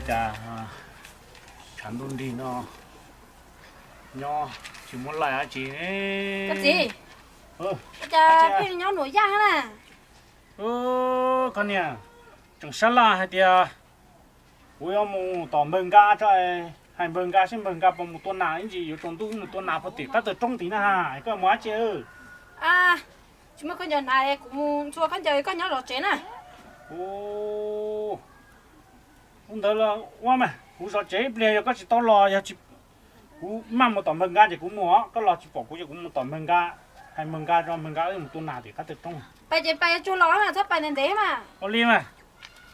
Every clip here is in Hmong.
Cas tshav ntuj nrig no nyob tsis muaj laij dab tsi ne. Koj txiv, cas pheej nyob nuam yaj na? Koj niam, tseem sab laj hais tias kuv yuav mus tom npawg Nkaj tso, hais npawg Nkaj seb npawg Nkaj puas mus tua nas ib ntsis, yuav tsaus ntuj mus tua nas puag tim qab taw roob tid na. Koj mus dab tsi? Tsis muaj khaub ncaws hnav, kuv mus ntxhua khaub ncaws, koj nyob zov tsev na. Ua ntawd los ua mas, kuv zov tsev ib pliag, yog koj tsis tau los, yog kuv maj mus tom npawg Nkaj ces kuv mus, koj los tsis pom kuv ces kuv mus tom npawg Nkaj, hais npawg Nkaj tso, npawg Nkaj wb mus tua nas tim qab taw roob. Pais ces pais, tsuag los mas txhob pais ntev ntev mas. Ua li mas,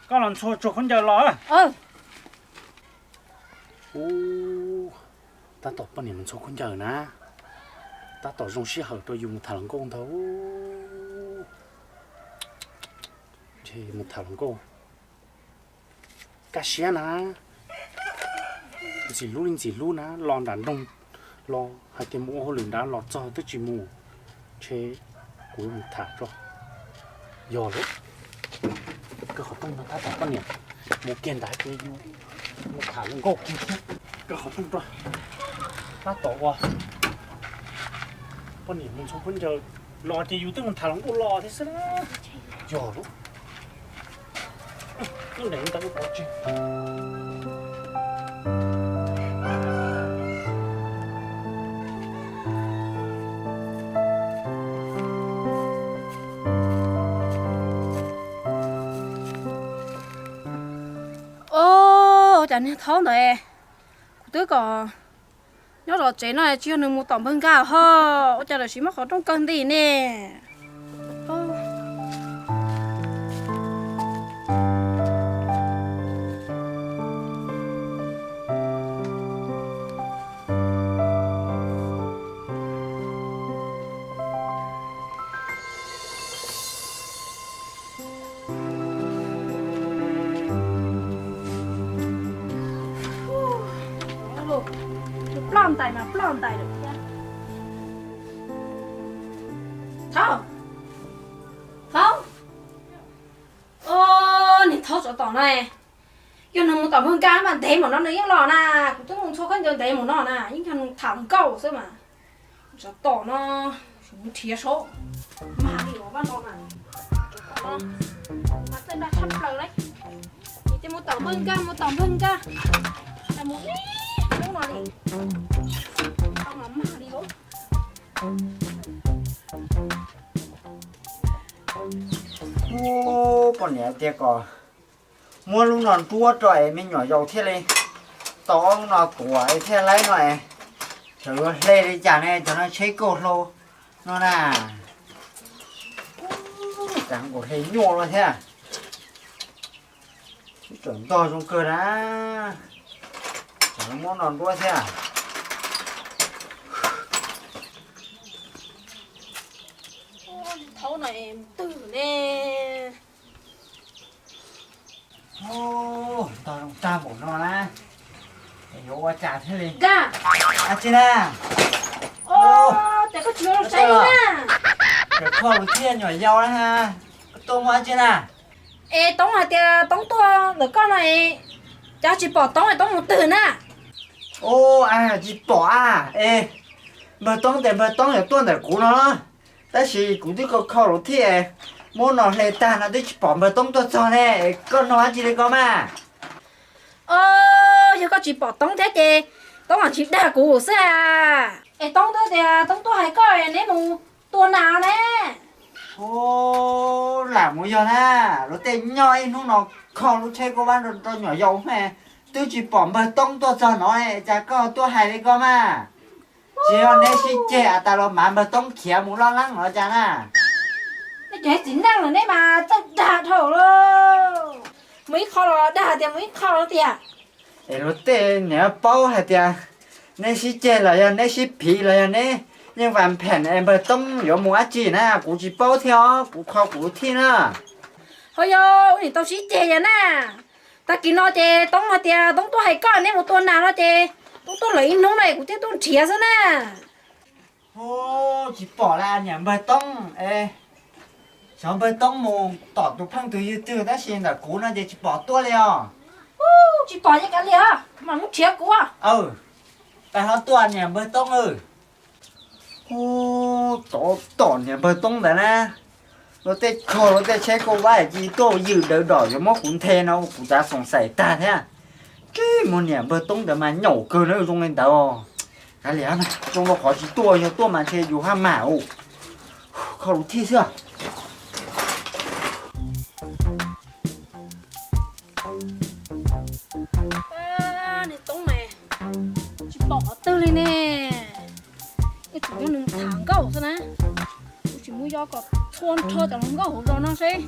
koj los ntxhua tsuag khaub ncaws los. Ub, tab tom poj niam mus ntxhua khaub ncaws na, tab tom zoo sij hawm rau yus mus tham hluas nkauj ntag. Ntshe mus tham hluas nkauj kaj siab na, ntxim hlub li ntxim hlub na, los nram nroog los hais tias mus ua hauj lwm nrad los txog twb tsis mus, ntshe kuv mus tham tso. Yog lawm, kaw qhov rooj no tab tom poj niam mus kiag ntawd ces yus mus tham hluas nkauj kiag thiab. Kaw qhov rooj rau, tab tom ua poj niam mus ntxhua khaub ncaws los ces yus twb mus tham hluas nkauj los thiab xwb. Yog lawm, lub ntev ntawd pov tseg. Ua cas niag thaub ntawd, kuv twb kom nyob zov tsev no tsis yog nws mus tom npawg Nkaj ho, ua cas lawv sim muab qhov rooj kaw nti ne. Ploj ntais mas ploj ntais lawm thiab. Thaub, Thaub, niag Thaub tsov tom no, yog nws mus tom npawg Nkaj mas ntev mus no nws yeej los na, kuv twb mus ntxhua khaub ncaws ntev mus no na, yeej yog nws tham nkauj xwb mas. Tsov tom no, mus nrhiav saib, mag li ua vaj no mas, tsov tom no mas txawj dag tshaj plaws li. Ces mus tom npawg Nkaj, mus tom npawg Nkaj, mus ib hnub no li, tau mas mag li lauj. Ub, poj niam tias kom muab lub no nruab rau es me nyuam yaus thiaj li tau ob lub no tuav es thiaj laib no es, txawm yuav hle li cas ne, cov no tsheb kauj hlau no na, cas ua hle nyuaj luaj thiab. Tseem ntog zoo kawg na, tseem muab no nruab thiab. Thaub no mus twg ne? Ntog zoo tag npaum no na, yuav ua cas thiaj li? Nkaj, dab tsi na? Ces koj tsis yuav los saib na? Kho lus thiaj nyuam yaus na, koj tuaj muaj dab tsi na? Es Toob hais tias Toob tuaj ntawm koj no, cas tsis pom Toob, Toob mus twg na? Ub, tsis pom a. Es npawg Toob tias npawg Toob yuav tuaj ntawm kuv no, tab sis kuv twb kho kho lus thiaj muab no hle tag no twb tsis pom npawg Toob tuaj txog ne. Koj nug dab tsi li ko mas? Yog koj tsis pom Toob thiab ces Toob mas tsis dag kuv xwb a. Es Toob twb tias Toob tuaj hais koj neb mus tua nas ne. Ub, lam mus yog na, luag tej nyob ib hnub no kho lub tsheb kauj vab rau nyuam yaus, twb tsis pom npawg Toob tuaj txog no, cas koj tuaj hais li ko mas? Tsis yog neb sib ceg tas los mas npawg Toob khiav mus loj leeb los cas na? Nej cov txiv neej los neb mas txawj dag dhau lawm. Mus ib qho los dag tias mus ib qho tiag. Es luag tej niam paub hais tias neb sib ceg los yog neb sib phiv los yog neb yeej vam phem es npawg Toob yuav mus dab tsi na, kuv tsis paub thiab os, kuv kho kuv thiaj na. Ho yog ua niam tau sib ceg yog na. Tag kis no ces Toob hais tias Toob tuaj hais koj neb mus tua nas no ces Toob tuaj lawm ib hnub no es kuv thiaj tuaj nrhiav xwb na. Ub, tsis pom li niam npawg Toob es, xyov npawg Toob mus tom tus pheej tus ywg twg tab sis ntawm kuv no ces tsis pom tuaj li os. Tsis pom ces kav liam, mam mus nrhiav kuv. Aw, pab hlob tuaj niam npawg Toob. Ub, tov tom niam npawg Toob ntawd na. Luag tej kho luag tej tsheb kauj vab ces tuaj ywm daws dom yuav muab kuv nthe no kuv xav xoom xaim tag thiab. Tsis muaj niam npawg Toob ntawd mas nyaum kawg na zoo li ntawd. Kav liam, zoo rau qhov tsis tuaj, yog tuaj mas ntshe yus haj mam ua kho lus thij xwb. Niag Toob ne, tsis pom qhov twg li ne. Yuav tsum nrog nws tham nkauj xwb na. Kuv tsis mus yog kom txhua nrho cov hluas nkauj hauv zos no seb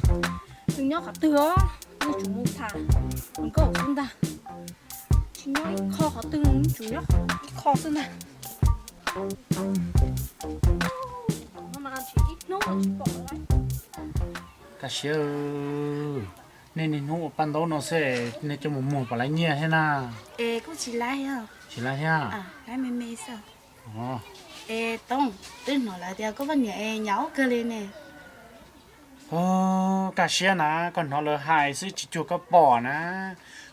nws nyob qhov twg os. Yuav tsum mus tham nkauj xwb ntag. Tsis nyob ib qho qhov twg, yuav tsum nyob ib qho xwb ntag. Kaj siab, nej niaj hnub ua paj ntaub no xwb, nej coj mus muag puas laib nyiaj thiab na? Tsis laib thiab. Es Toob, twb hnov lawv tias koj poj niam es nyaum kawg li ne. Kaj siab na, koj hnov lawv hais xwb tsis cuag koj pom na.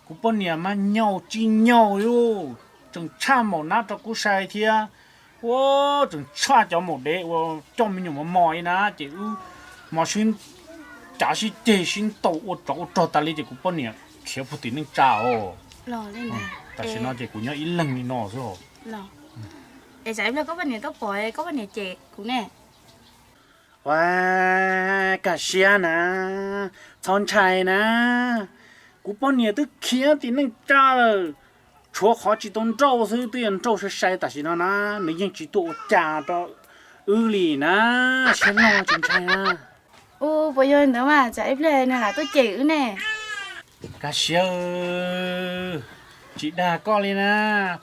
Kuv poj niam mas nyaum tsis nyaum li, tseem tshaj maum nab rau kuv sai thiab. Ua, tseem tshaj cov maum dev uas coj me nyuam mos mos li na, ces wb hmo sib cav sib ceg sib ntaus ua tsov ua rog tas li ces kuv poj niam khiav puag tim neej tsa os. Tam sim no ces kuv nyob ib leeg li no xwb. Es tsam ib pliag koj poj niam tuaj pom koj poj niam cem kuv ne. Ua, kaj siab na, txhob ntshai na. Kuv poj niam twb khiav tim neej tsa lawm, tshuav qhov tsis tau nrauj xwb, twb yuav nrauj sai sai tam sim no na, nws yeej tsis tuaj ua cas rau wb li na. Siab loj tsis ntshai na. Ua, puas yog li ntawd mas tsam ib pliag nws lam tuaj cem wb ne. Kaj siab, tsis dag koj li na,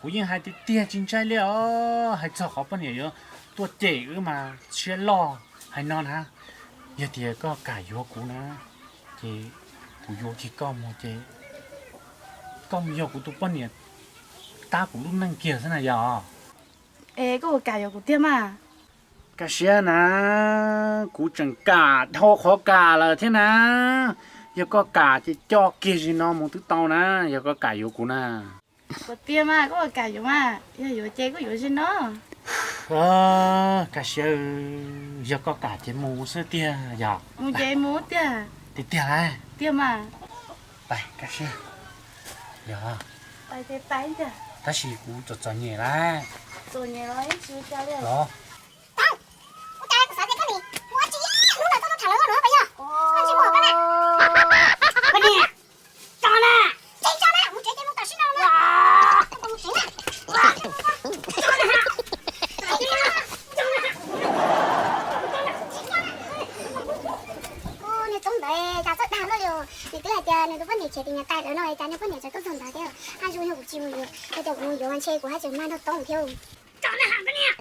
kuv yeej hais tiag tiag tsis ntshai li os. Hais txog qhov poj niam yuav tuaj cem wb mas siab loj. Hais no na, yog tias koj kam yuav kuv na, ces kuv yuav kiag koj mus ces koj mus yog kuv tus poj niam tab kuv lub neej kiag xwb na yog. Es koj puas kam yuav kuv tiag mas? Kaj siab na, kuv tseem kam dhau qhov kam lawm thiab na. Yog koj kam ces coj kiag zim no mus twb tau na, yog koj kam yuav kuv na. Puas tiag mas koj puas kam yuav mas? Yog yuav ces koj yuav zim no. Kaj siab, yog koj kam ces mus xwb tiag yog. Mus ces mus tiag. Tiag tiag lauj? Tiag mas. Pais kaj siab. Yog. Tab sis kuv txom txom nyem lauj. Los. Tau, ua cas kuv xav tias koj nim mus ua tsis ib hnub no koj tuaj tham lawv no puas yog? Koj tsis muaj koj na. Koj niam, tso na. Tsis tso na, mus tsev ces mus tam sim no na. Koj mus tsev na. Niag Toob ntawd cas txawj dag luaj li os. Nws twb hais tias nws tus poj niam khiav tim niam tais lawv no cas niag poj niam tseem tuaj txog ntawd thiab. Haj zoo yog kuv tsis mus yuav, yog tias kuv mus yuav ntshe kuv haj tseem mag nrog Toob thiab. Tso na, hab poj niam.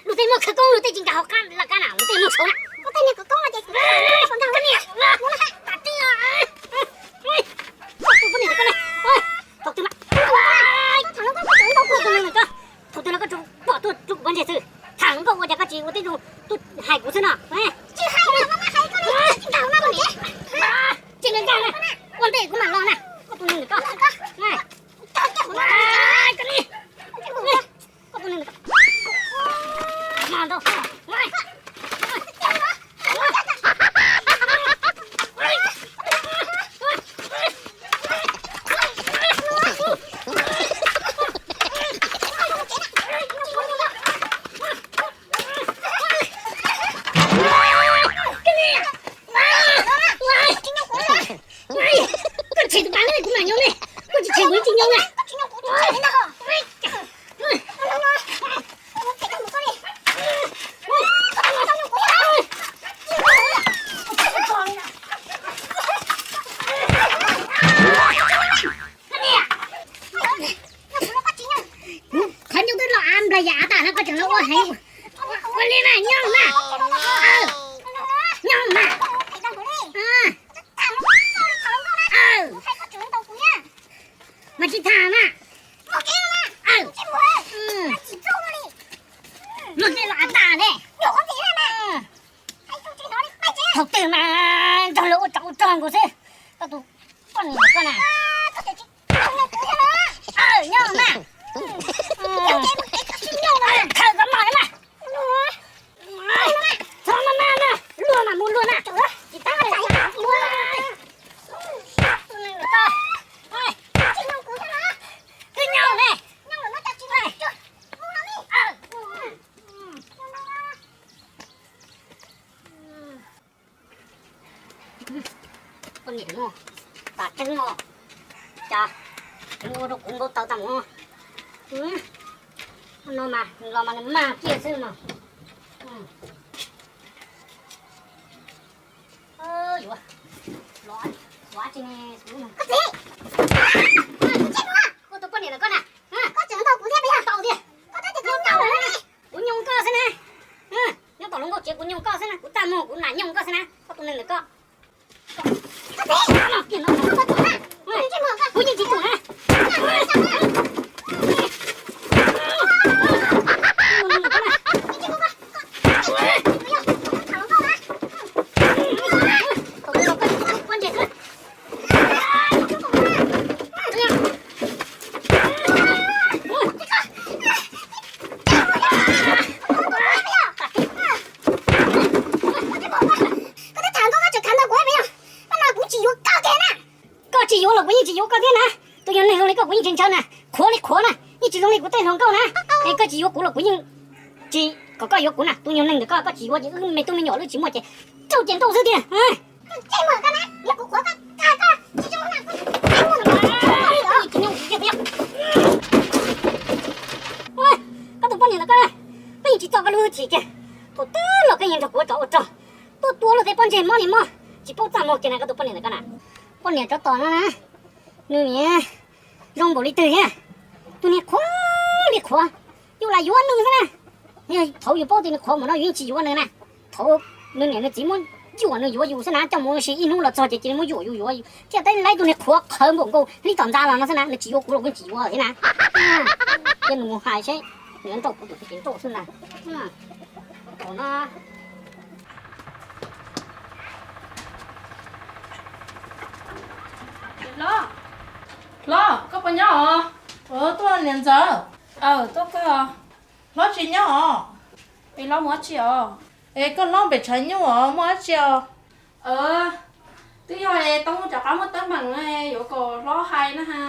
Lub teb muaj khawv koob, lub teb tsis nkag hauv qab laj kab na, lub teb muaj tshauv na. Poj niam, poj niam, poj niam, thaum twg no koj tsuas pom tuaj rau kuv poj niam xwb, tham nkauj ua cas koj tsis ua tib zoo tuaj hais kuv xwb no. Tsis hais, tsis nkag hauv no, tsis nkag na, ua ntej kuv mam los na, koj tus neeg ntawm koj. Koj tshem tus pas ne kuv mam nyob ne, koj tsis tshem kuv tsis nyob na. Qhov ncauj twb los av nplas yam av tas no koj tseem los ua heev. Ua li mas nyob mas. Nyob mas. Mas tsis tham na. Luag tej los av tas ne. Thaum twg mas nrog luag ua tsov ua rog nkaus xwb. Koj tus poj niam koj na. Nyob na. Khaws koj mos na. Txhob maj maj na, luag mas mus luag na. Tsis tab twb nyob ne. Poj niam no, tas tseeb no, cas ua rau kuv npau taws tag mus. No mas nws los mas nws mag kiag xwb no. Yuav, yuav tsis ne. Koj txiv, koj tus poj niam ntawm koj na, koj tseem ntaus kuv thiab puas yog? Ntaus tiag, koj twb tias koj ntaus lawm. Kuv nyoo koj xwb na. Nyob tom hluas nkauj tsev kuv nyoo koj xwb na, kuv tag muag kuv lam nyoo koj xwb na, koj tus neeg ntawm koj. Kuv yeej tsis tsum na. Koj twb tham ntau koj tseem khav ntau kuv puas yog? Koj no kuv tsis yuav koj kiag na. Koj tsis yuav los kuv yeej tsis yuav koj thiab na. Tus yog neeg zoo li koj kuv yeej tsis ntshaw na, khuav li khuav na, yeej tsis zoo li kuv tej hluas nkauj na. Es koj tsis yuav kuv los kuv yeej tsis kom koj yuav kuv na. Tus yog neeg ntawm koj, koj tsis yuav ces wb me tub me nyuam wb tsis muaj ces rau ces nrauj xwb tiag. Koj tus poj niam ntawm koj, koj yeej tsis txo koj lub hwj chim kiag. Thaum twg los koj yeej nrog kuv ua tsov ua rog, tuaj tua luag tej pob ntseg mob li mob, tsis paub txaj muag kiag na koj tus poj niam ntawm koj na. Poj niam tsov tom no na, nws niag zoo npaum li twg thiab, tus niag qhuav li qhuav, yus lam yuav nws xwb na. Thaum yus paub tias nws qhuav npaum no yus yeej tsis yuav nws na. Thaum nws niam nws txiv muab yuam nws yuav yus xwb na, coj mus ua si ib hnub los txog ces cia li muab yuam yus yuav, thiaj teb laib tus niag qhuav qhawv npaum nkaus li tom ntxa los no xwb na, nws tsis yuav kuv los kuv yeej tsis yuav thiab na. Cia nws mus hais seb nws yuav nrauj kuv tus txiv ces nrauj xwb na. Tom no. Hlob, hlob, koj puas nyob os? Tuaj niam ntxawm. Aw, tuaj koj. Hlob tsis nyob os? Es hlob mus dab tsi os? Es koj hlob npem tshav nyuj os, muaj dab tsi os? Twb yog es Toob rov qab muaj teeb meem, yuav kom hlob hais na ha.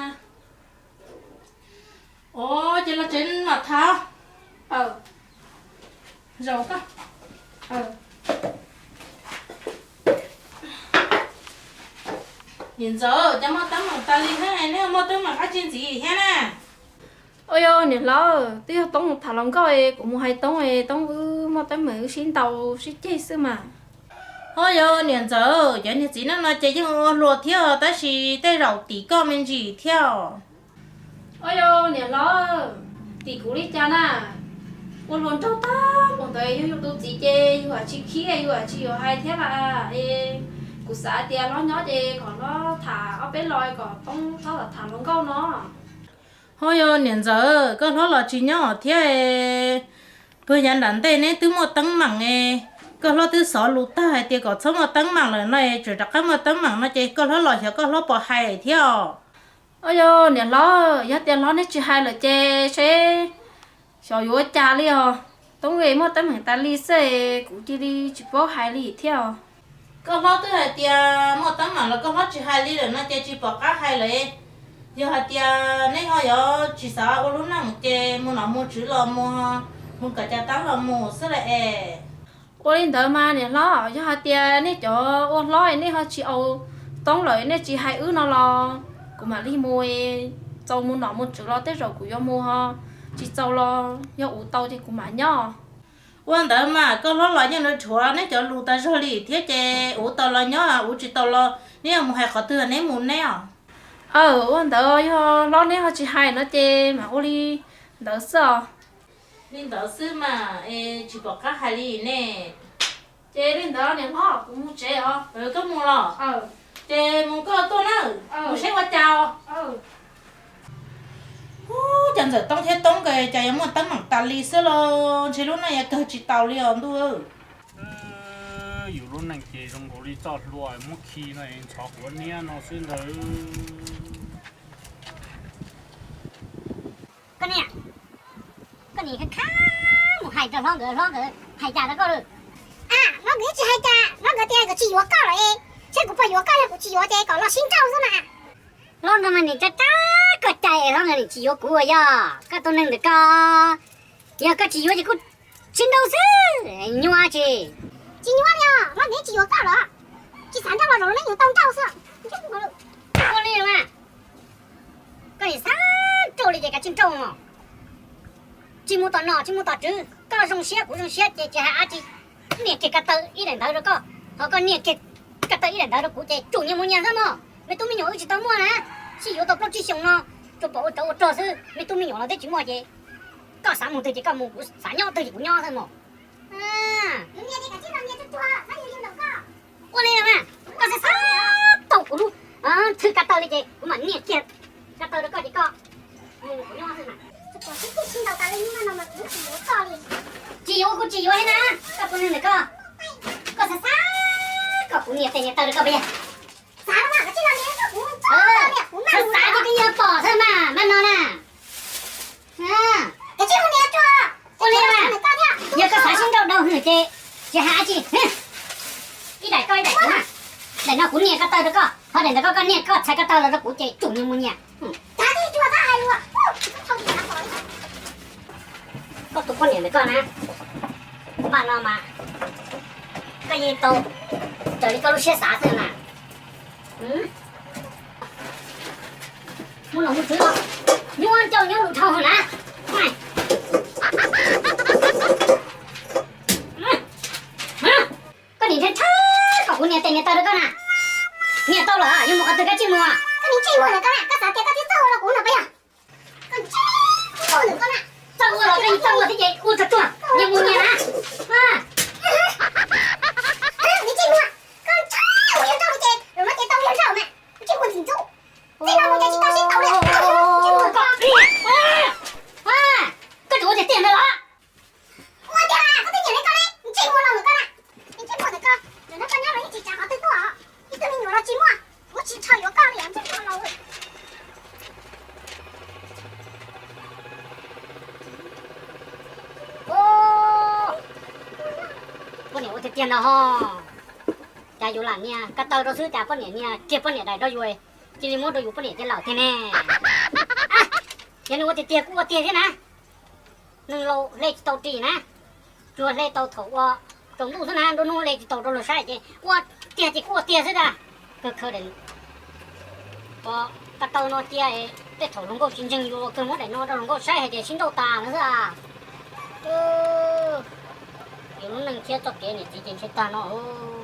Ua ces los tsev mam tham. Zaum koj. Niam ntxawm, cas muaj teeb meem tas li thiab, nej muaj teeb meem dab tsi ntxiv thiab na? Ua yog niam hlob, twb yog Toob mus tham hluas nkauj es kuv mus hais Toob es Toob wb muaj teeb meem wb sib ntaus sib ceg xwb mas. Ho yog niam ntxawm, cov niag txiv neej no ces yeej ua hluas thiab tab sis tej zaum tim koj me ntsis thiab. Ua yog niam hlob, tim kuv li cas na? Ua hluas nraug tag npaum ntawd yog yus tus txiv ces yus haj tsis khib yus haj tsis yuav hais thiab las. Es kuv xav tias hlob nyob ces kom hlob tham ob peb lo kom Toob txhob tham hluas nkauj no. Ho yog niam ntxawm, koj hlob los tsis nyob thiab, puag yav nram ntej neb twb muaj teeb meem, koj hlob twb xov lus tag hais tias kom txhob muaj teeb meem lawm no, tseem rov qab muaj teeb meem no ces koj hlob los xyov koj hlob puas hais thiab os. Ua yog niam hlob, yog tias hlob neb tsis hais lawm ces seb xyov yuav ua cas li os. Toob muaj teeb meem tas li xwb, kuv cia li tsis paub hais li thiab os. Koj hlob twb hais tias muaj teeb meem los koj hlob tsis hais li lawm no ces tsis pom qab hais lawm. Yog hais tias neb ho yuav tsis xav ua lub neej ces mus nom mus tswv los mus, mus kom cas tab los mus xwb las es. Ua li ntawd mas niam hlob, yog hais tias nej cov ua hlob nej ho tsis au Toob lawm nej tsis hais wb no los kuv mam li mus, txaus mus nom mus tswv los tej zaum kuv yuav mus, tsis txaus los yog ua tau ces kuv mam nyob. Ua ntawd mas koj hlob los yeej nrov rhuav neb cov lus tas zog li thiab ces ua tau los nyob, ua tsis tau los neb yuav mus hais qhov twg neb mus neb os. Aw, ua ntawd yog hlob neb ho tsis hais no ces mam ua li ntawd xwb os. Li ntawd xwb mas es tsis pom qab hais li ne. Ces li ntawd niam hlob, kuv mus tsev os. Koj mus los? Ces mus koj tuaj na, mus saib ua cas os. Ub, cov ntxawm Toob thiab Toob nkawd cas yuav muaj teeb meem tas li xwb los, ntshe lub neej yuav kawg tsis taus li os ntuj. Yus lub neej ces zoo nkaus li txoj hlua muab khi no es ntxhov quav niab no xwb ntag. Koj niam, koj niam khab khab mus hais rau hlob nkawd, hlob nkawd hais cas rau koj lawm? A, hlob nkawd tsis hais cas, hlob nkawd tias nkawd tsis yuav koj lawm es, seb kuv puas yuav koj, yog kuv tsis yuav ces kom los sib nrauj xwb mas. Hlob no mas nim rab rab koj cai es hlob nkawd nim tsis yuav kuv yog koj tus neeg ntawm koj. Yog koj tsis yuav ces kuj sib nrauj xwb, nyuaj tsis? Tsis nyuaj li os, hlob nkawd tsis yuav koj lawm, tsis xav nrauj los zoo li nej yuav tau nrauj xwb. Ua li mas, koj nim xav nrauj li ces kav tsij nrauj os. Tsis mus tom nom tsis mus tom tswv, koj zoo siab kuv zoo siab ces tsis hais dab tsi. Nias kiag ko taw ib daim ntawv rau koj, ho koj nias kiag ko taw ib daim ntawv rau kuv ces tsum nyias mus nyias xwb mog. Me tub me nyuam wb tsis tau muaj na, sib yuav tau plaub tsib xyoos no, tsuas pom ua tsov ua rog xwb, me tub me nyuam los twb tsis muaj ces koj xav mus twg ces koj mus, kuv xav nyob twg ces kuv nyob xwb mog. Ua li mas, koj xav xav tau kuv lub thwj ko taw li ces kuv mam nias kiag ko taw rau koj ces koj mus, kuv nyob xwb mas. Tsis yuav kuv tsis yuav li na, koj tus neeg ntawm koj, koj xav xav kom kuv nias tes nias taw rau koj puas yog? Xav xav ces koj yuav pom xwb mas, mas no na. Ua li mas, yog koj xav sib nrauj dhau hwv ces tsis hais dab tsi. Ib daim koj ib daim kuv na. Daim no kuv nias ko taw rau koj, ho daim ntawd koj, koj nias koj txhais ko taw los rau kuv ces tsum nyias mus nyias. Koj tus poj niam ntawm koj na, npaj no mas koj yeej tau raws li koj lub siab xav xwb mas. Mus nom mus tswv los nyuaj ncauj nyuaj lus dhau na. Koj nim nrhab nrhab kom kuv nias tes nias taw rau koj na. Nias tau lawm yuav mus qhov twg koj tsij mus. Koj nim ntsej muag ntawm koj na, koj xav tias koj twb txawj ua rau kuv no puas yog? Koj ntsej muag ntawm koj na. Txawj ua los koj yeej txawj ua thiab ces ua tsuag tsuag, nyias mus nyias na. Nim ntsej muag, koj ntsej muag yuav nrauj ces los no ces tau yog nrauj mas, ntsej muag ntxim ntxub. Txij no mus ces tsis tau sib tau li. Koj tseem ua tiag tiag ntawd los? Ua tiag, koj twb nyiam li koj li, ntsej muag los ntawm koj na. Ntsej muag ntawm koj, ntawm no koj nyob los yeej tsis tsav qhov twg tuaj, ib tug me nyuam los tsis muaj, kuv tsis rho yuav koj li ntsej muag los. Poj niam ua tiag tiag ntag ho. Cas yus lam nias ko taw rau xwb cas poj niam nias kiag poj niam daim rau yus, cia li muab rau yus poj niam cia lawm tiag ne. Yog nws ua tiag tiag kuj ua tiag thiab na. Neeg laus hle tsis tau ris na, tsuas hle tau thaum ua tsaus ntuj xwb na, nruab hnub hle tsis tau rau luag saib ces ua tiag ces kuj ua tiag xwb ntag. Kawg khaws daim ko taw no cia, tej thaum hluas nkauj tsis ntseeg yus los kawg muab daim no rau hluas nkauj saib hais tias sib nrauj tas no xwb a. Yus lub neej thiab txoj kev niam txiv ces ntshe tag no os.